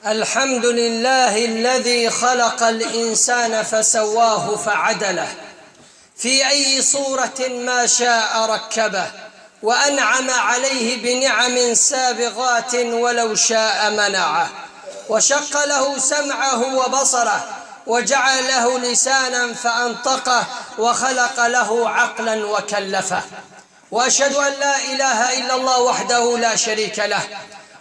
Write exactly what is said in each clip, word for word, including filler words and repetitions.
الحمد لله الذي خلق الإنسان فسواه فعدله، في أي صورة ما شاء ركبه، وأنعم عليه بنعم سابغات ولو شاء منعه، وشق له سمعه وبصره، وجعل له لسانا فأنطقه، وخلق له عقلا وكلفه. وأشهد أن لا إله إلا الله وحده لا شريك له،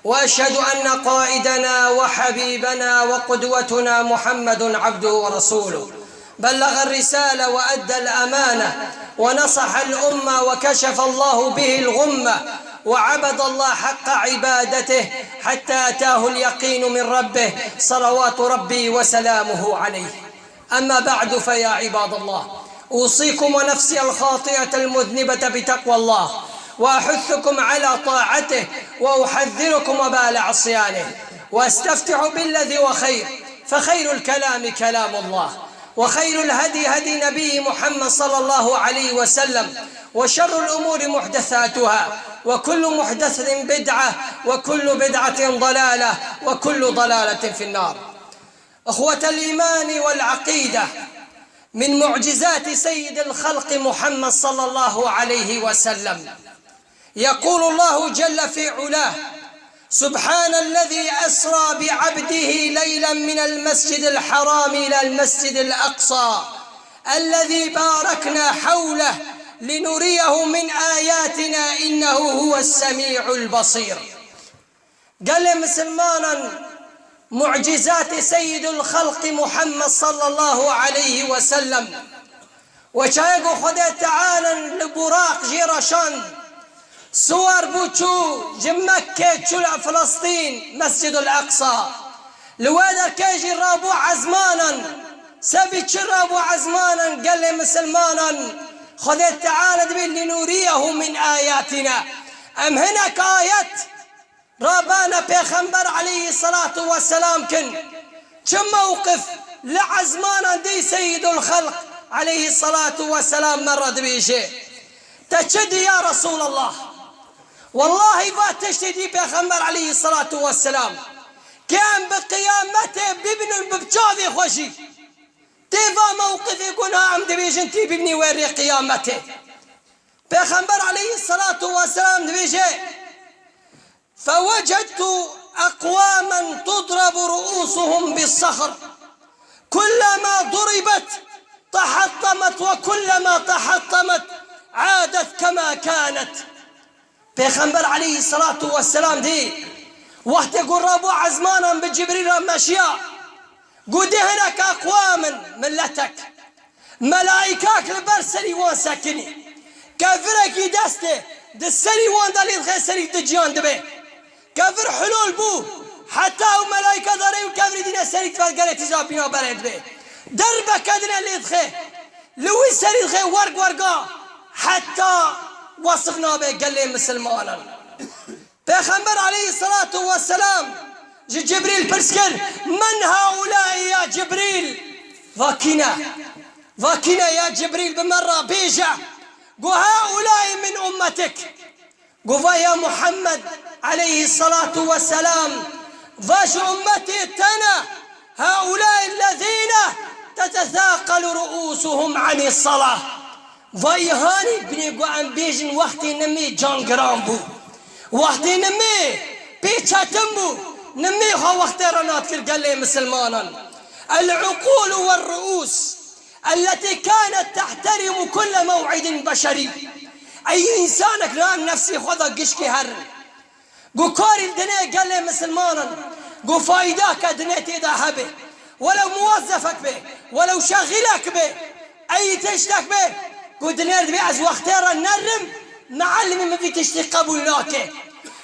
وأشهد أن قائدنا وحبيبنا وقدوتنا محمد عبده ورسوله، بلغ الرسالة وأدى الأمانة ونصح الأمة وكشف الله به الغمة، وعبد الله حق عبادته حتى أتاه اليقين من ربه، صلوات ربي وسلامه عليه. أما بعد، فيا عباد الله، أوصيكم ونفسي الخاطئة المذنبة بتقوى الله، وأحثكم على طاعته، وأحذركم وبال عصيانه، وأستفتح بالذي هو خير، فخير الكلام كلام الله، وخير الهدي هدي نبي محمد صلى الله عليه وسلم، وشر الأمور محدثاتها، وكل محدثة بدعة، وكل بدعة ضلالة، وكل ضلالة في النار. إخوة الإيمان والعقيدة، من معجزات سيد الخلق محمد صلى الله عليه وسلم، يقول الله جل في علاه: سبحان الذي أسرى بعبده ليلا من المسجد الحرام إلى المسجد الأقصى الذي باركنا حوله لنريه من آياتنا إنه هو السميع البصير. Gelê misilmanan, mucîzatê Seyyidul Xelqî Muhammed sallallahu aleyhi ve sellem. Weçayê ku Xwedê Teala li Buraq jê re şand, siwar bû, çû ji Mekke, çû li Filistîn, Mescîdul Eqsa. Li wê derkê jî rabû ezmanan. Sebî çi rabû ezmanan, gelê misilmanan? Xwedê Teala dibê: "Linuriyehu min ayatina." Em hinek ayet rabana Pêxember aleyhisselatu vesselam kin. Çi mewqif li ezmanan dî Seyyidul Xelq aleyhisselatu vesselam me re dibêje: "Te çi dî ya Resulallah?" Wellahî va tiştê dî Pêxember aleyhisselatu vesselam, ke em bi qiyametê bibînin bi çavê xwe jî. Tê va mewqifê ku niha em dibêjin tê bibînî wê rê qiyametê. Pêxember aleyhisselatu vesselam dibêje: "فوجدت أقواما تضرب رؤوسهم بالصخر، كلما ضربت تحطمت، وكلما تحطمت عادت كما كانت." Pêxember aleyhisselatu vesselam dî, wextê ku rabû ezmanan bi Cibrîl re meşiya, got: "Dê hinek aqwam in, miletek." Melaîkak li ber serî wan sekinî. Kevirekî destê di serî wan de lê dixe, serî di ciyan dibe. Kevir hilol bû. Heta ew melaîka darê û kevirî dîne serî dibe, gelê tîza bîna berê dibe. Derbeke dine lê dixe. Li wî serî dixe werg werga. Heta wesif nabe gelê misilmanan. Pêxember aleyhisselatu vesselam ji Cibrîl pirs kir: "Men haulai ya Cibrîl?" Va kî ne? Va kî ne ya Cibrîl, bi me re bêje. Got: "Haulai min ummetik." Got: "Va ya Muhammed aleyhisselatu vesselam, va ji ummetê te ne. Haulai ellezîne tetethaqalu ruusuhum anis salah." Vay hanî binê ku em bêjin wextê nimê can giran bû. Wextê nimê pê çetin bû. Nimê xwe wextê re nadikir gelê misilmanan. El-uqûl ve ruus. Elleti kanet tehterimu kulle mew'idin beşerî. Ey însanek niha nefsê xwe de gişkê herin. Got karî li dinê gelê misilmanan, got faydake dinê tê de hebe. Welew muwezzefek be, welew şexîlek be, ey tiştek be, got dinê dibê ez wextê re nerim, mealimê min vî tiştî qebûl nake.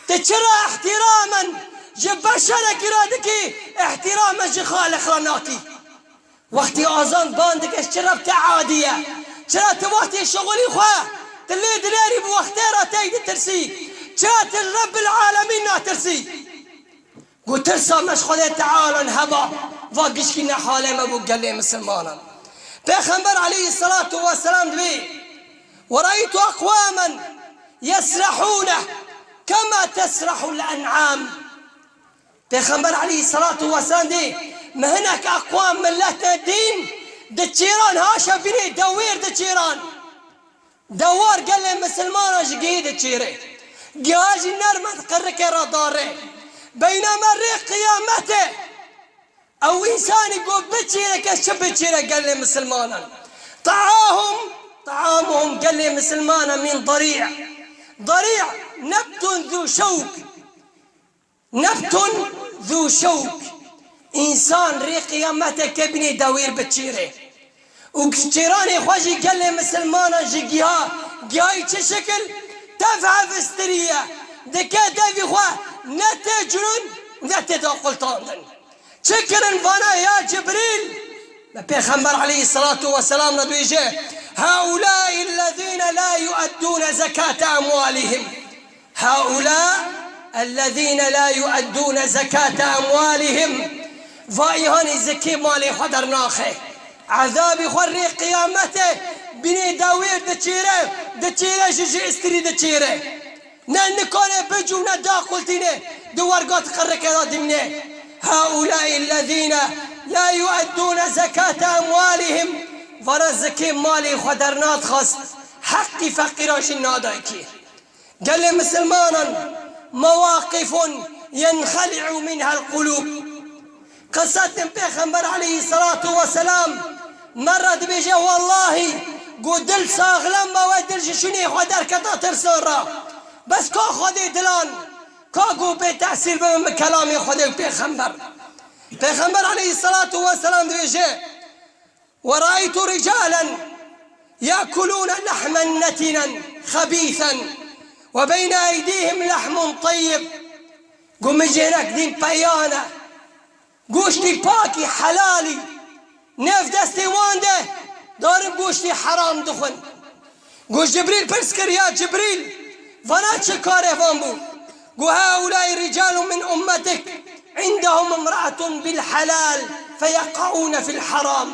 Tu çira ihtîramen ji beşerekî re dikî, ihtîramen ji Xaliq re nakî. Wextî azan ban dike, çira te adî ye? Çira tu wextê şixulî xwe tu lê dinêrî, bi wextê re tey ditirsî? Çira tu li Rebbil Alemîn natirsî? Got tirsa me ji Xwedê Teala heba, va gişkî ne halê me bû gelê misilmanan. Pêxember aleyhisselatu vesselam dibê: "Ve re'ytu aqwamen yesrahûne kema tesrahul en'am." Pêxember aleyhisselatu vesselam dê, me hinek aqwam, milletê din diçîran, haşa binê dewêr diçîran. Dewar gelê misilmanan ji gihê diçîre. Giha jî nermend qirikê re dare. Beyname rê qiyametê. Ew însanî ku biçîre, kes çi biçîre gelê misilmanan? Taahum, taamuhum gelê misilmanan min darî'. Darî' nebtun zû şewk. Nebtun zû şewk. Însan rê qiyametê ke binê dewêr biçîre. Û çêranê xwe jî gelê misilmanan ji giha, gihayî çi şekil? Tev hevistiriye. Dike devî xwe ne tê cûn, ne tê daqultandin. Çi kirin vana ya Cibrîl? Me Pêxember aleyhisselatu vesselam re dibêje, "Haulâi ellezîne la yueddûne zekâte emwalihim." "Haulâ ellezîne la yueddûne zekâte emwalihim." Va îhanî zekê malê xwe dernaxe. Ezabî xwe rê qiyametê binê dewêr diçêre, diçêre jî ji istirî diçêre. Ne nikare bicû ne daqultîne, di wergat qirikê de dimîne. "Haulâi ellezîne la yueddûne zekâte emwalihim." Vana zekê malê xwe dernadixwast, heqî feqîran jî nadayikî. Gelê misilmanan, mewaqifun yenxeli'u minhel qulûb. Qissetin Pêxember aleyhisselatu vesselam me re dibêje, wellahî, ku dil saxlem be, we dil ji şûnê xwe derketa tirsan re. Bes ka Xwedê dilan, ka ku bê tesîr bibin bi kelamê Xwedê û Pêxember. Pêxember aleyhisselatu vesselam dibêje, "Ve ra'eytu ricalan ya'kulûne lehmen netinen xebîsen ve beyne eydîhim lehmun teyyib." Got, min jê hinek dîn peyane. Goştî pakî, helalî. Nêv destê wan de darin goştî heram dixwin. Got, Cibrîl pirs kir, ya Cibrîl, vana çi karê van bû? Got, "Haulâi ricalun min ummetik, indehum imra'atun bil helal, feyeqa'ûne fil haram."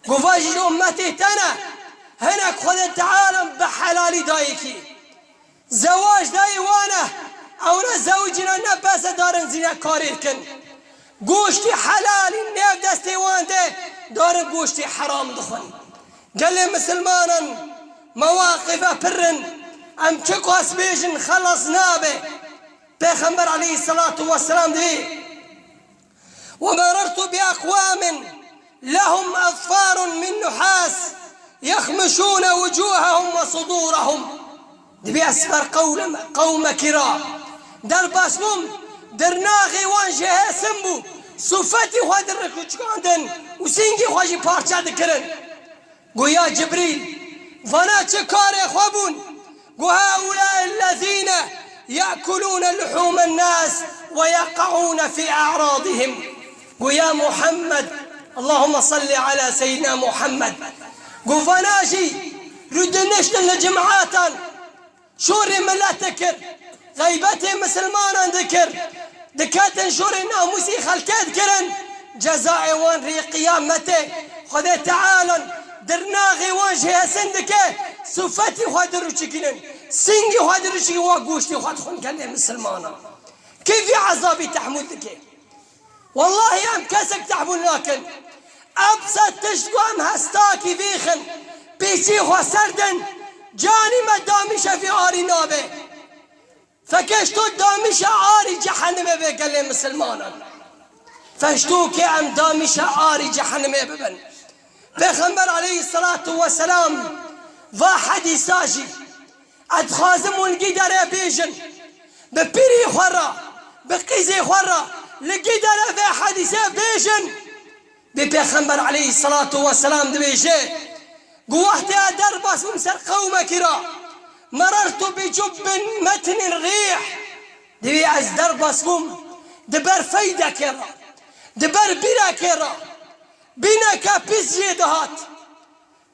Got, "Va jî ji ummetê te ne, hinek Xwedê Teala bi helalî dayikî. Zewac dayê wan e, ewne zewicîne ne bes e darin zînekarê dikin. Goştî helalî nêv destê wan de, darin goştî heram dixwin." Gelê misilmanan, mewaqife pir in. Em çi qas bêjin, xelas nabe. Pêxember aleyhisselatu vesselam dibê, "Ve merartu bi aqwamin lehum azfarun min nuhas yexmişûne wucûhehum ve sudûrehum." Dibê ez ser qewlem-, qewmekî re derbas bûm, dirnaxê wan jêhêsin bû, sûfetî xwe dirikuçkandin û sîngê xwe jî parçe dikirin. Got, ya Cibrîl, vana çi karê xwe bûn? Got, "Haulâi ellezîne ye'kulûne luhûmen nâs ve yeqa'ûne fî a'râdihim." Got, ya Muhammed, Allahümme salli ala seyyidina Muhammed. Got, vana jî rûdiniştin li cemaatan, şorê milet dikir, xeybetê misilmanan dikir, diketin şorê namûsî xelkê dikirin, cezayê wan rê qiyametê Xwedê Teala dirnaxê wan jêhêsin dike, sûfetî xwe dirûçikînin, sîngê xwe dirûçikînin, wa goştê xwe dixwin gelê misilmanan. Kê vî ezabî tehmûl dike? Wellahî em kesek tehmûl nakin. Ev sed tişt ku em hestakî vêxin, pêçî xwe ser din, canî me damîşe vî arî nabe. Fekê ji to damîşe arî cehenimê bê gelê misilmanan. Fe ji to ke em damîşe arî cehenimê bibin. Pêxember aleyhisselatu vesselam va hedîsa jî, ez dixwazim hûn gî derê bêjin, bi pîrî xwe re, bi qîzê xwe re, li gî derê vê hedîsê bêjin. Bê Pêxember aleyhisselatu vesselam dibêje, got, wextê ez derbas bûm ser qewmekî re, merartu bi cubbin metnin rîh. Dibê ez derbas bûm di ber feydekê re, di ber bîrekê re, bîneke pis jê dihat.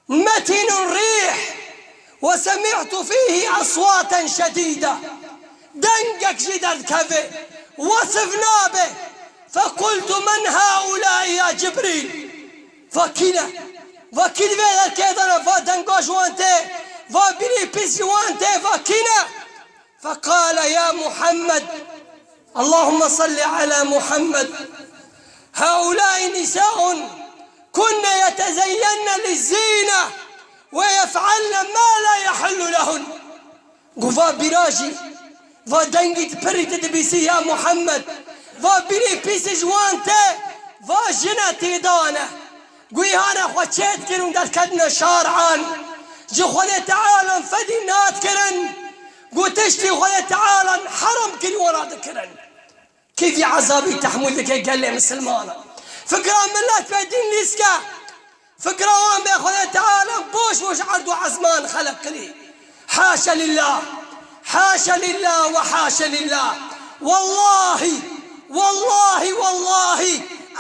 Metînun rîh ve semî'tu fîhî eswaten şedîde. Dengek jî derdikeve, wesif nabe. Fequltu men haulâi ya Cibrîl? Va kî ne? Va kî di vê derkê de ne? Va denga ji wan tê, va bîrî pîs ji wan tê, va kî ne? Feqale ya Muhammed, اللهم صل على محمد. هؤلاء نساء كن يتزين للزينة ويفعلن ما لا يحل لهن. Got va bîra jî, va dengî pirî tu dibîsî ya Muhammed, va bîrê pîsî ji wan te, va jina têda ne. Got îhana xwe çêdikir û derketine şaran. Ji Xwedê Teala fedî nadikirin. Got tiştî Xwedê Teala heram kirî wana dikirin. Kî vî ezabî tehmûl dike gelê misilmanan? Fikra milet be dîn lîske. Fikra wan be Xwedê Teala boş boş erd û ezman xelq kirî. Haşa lillah. Haşa lillah ve haşa lillah. Wallahî, wallahî, wallahî,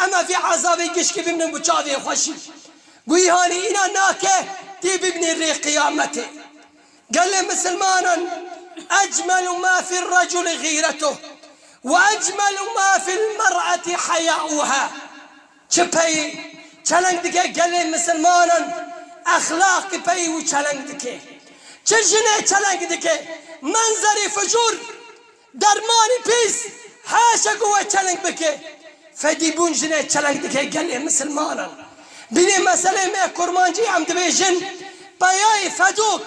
em ê vî ezabê gişkî bimînin bi çavê xwe jî. Got îhanî îna nake, tê bibînî rê qiyametê. Gelê misilmanan, ecmelu ma fî reculi xîretuh ve ecmelu ma fîl mer'eti heyauha. Çi peyî çeleng dike gelê misilmanan, exlaqî peyî wî çeleng dike. Çi jinê çeleng dike, menzerî fucûr, dermanî pîs, haşa ku we çeleng bike. Fedîbûn jinê çeleng dike gelê misilmanan. Bînê meselê me kurmancî em dibêjin, peyayê fedok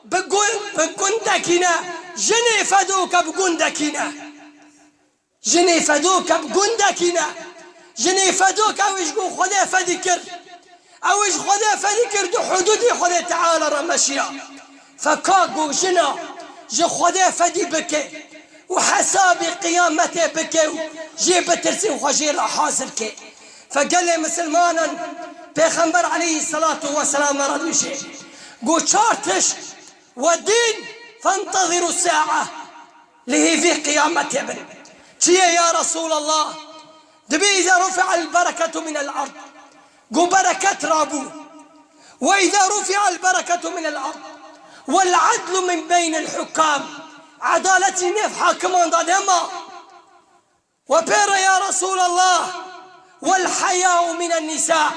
bi gun-, bi gundekî ne, jinê fedoke bi gundekî ne. Jinê fedoke bi gundekî ne. Jinê fedoke ew ji bo Xwedê fedî kir. Ew ji Xwedê fedî kir, di hudûdê Xwedê Teala re meşiya. Feka ku jina ji Xwedê fedî bike û hesabê qiyametê bike û jê bitirse û xwe jê re hazir ke. Fe gelê misilmanan, Pêxember aleyhisselatu vesselam me re dibêje, got çar tişt, ve dîn, fentezîru sa'a. Li hêvî qiyametê bin. Çi ye ya Resûlallah? Dibê îza rufi'el bereketu minel erd. Got bereket rabû. Ve îza rufi'el bereketu minel erd. Vel adlu min beynil hukam. Edalet ji nêv hakiman de nema. Ve pê re ya Resûlallah. Vel heya'u minen nisa.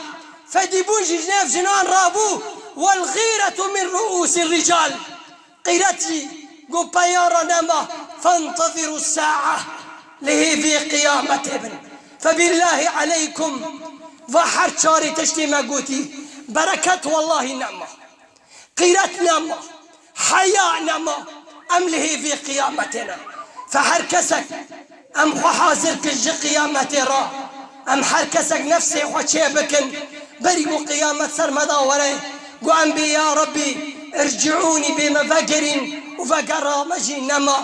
Fedîbûn jî ji nêv jinan rabû. Vel xîretu min ru'ûsir rical. Qîret jî got peyan re nema, fentezîrû sa'a, li hêvî qiyametê bin. Febîllahî eleykum, va her çarê tiştê me gotî, bereket wellahî nema. Qîret nema, heya nema, em li hêvî qiyametê ne. Fe her kesek Em xwe hazir kin ji qiyametê re. Em her kesek nefsê xwe çê bikin. Berî ku qiyamet ser me de were, got em bê ya Rebbî, irciûnî bê me vegerîn û vegera me jî nema.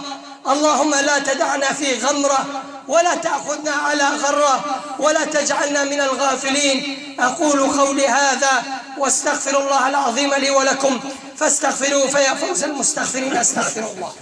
اللهم لا تدعنا في غمرة ولا تأخذنا على غرة ولا تجعلنا من الغافلين. أقول قولي هذا وأستغفر الله العظيم لي ولكم فاستغفروه فيا فوز المستغفرين. أستغفر الله.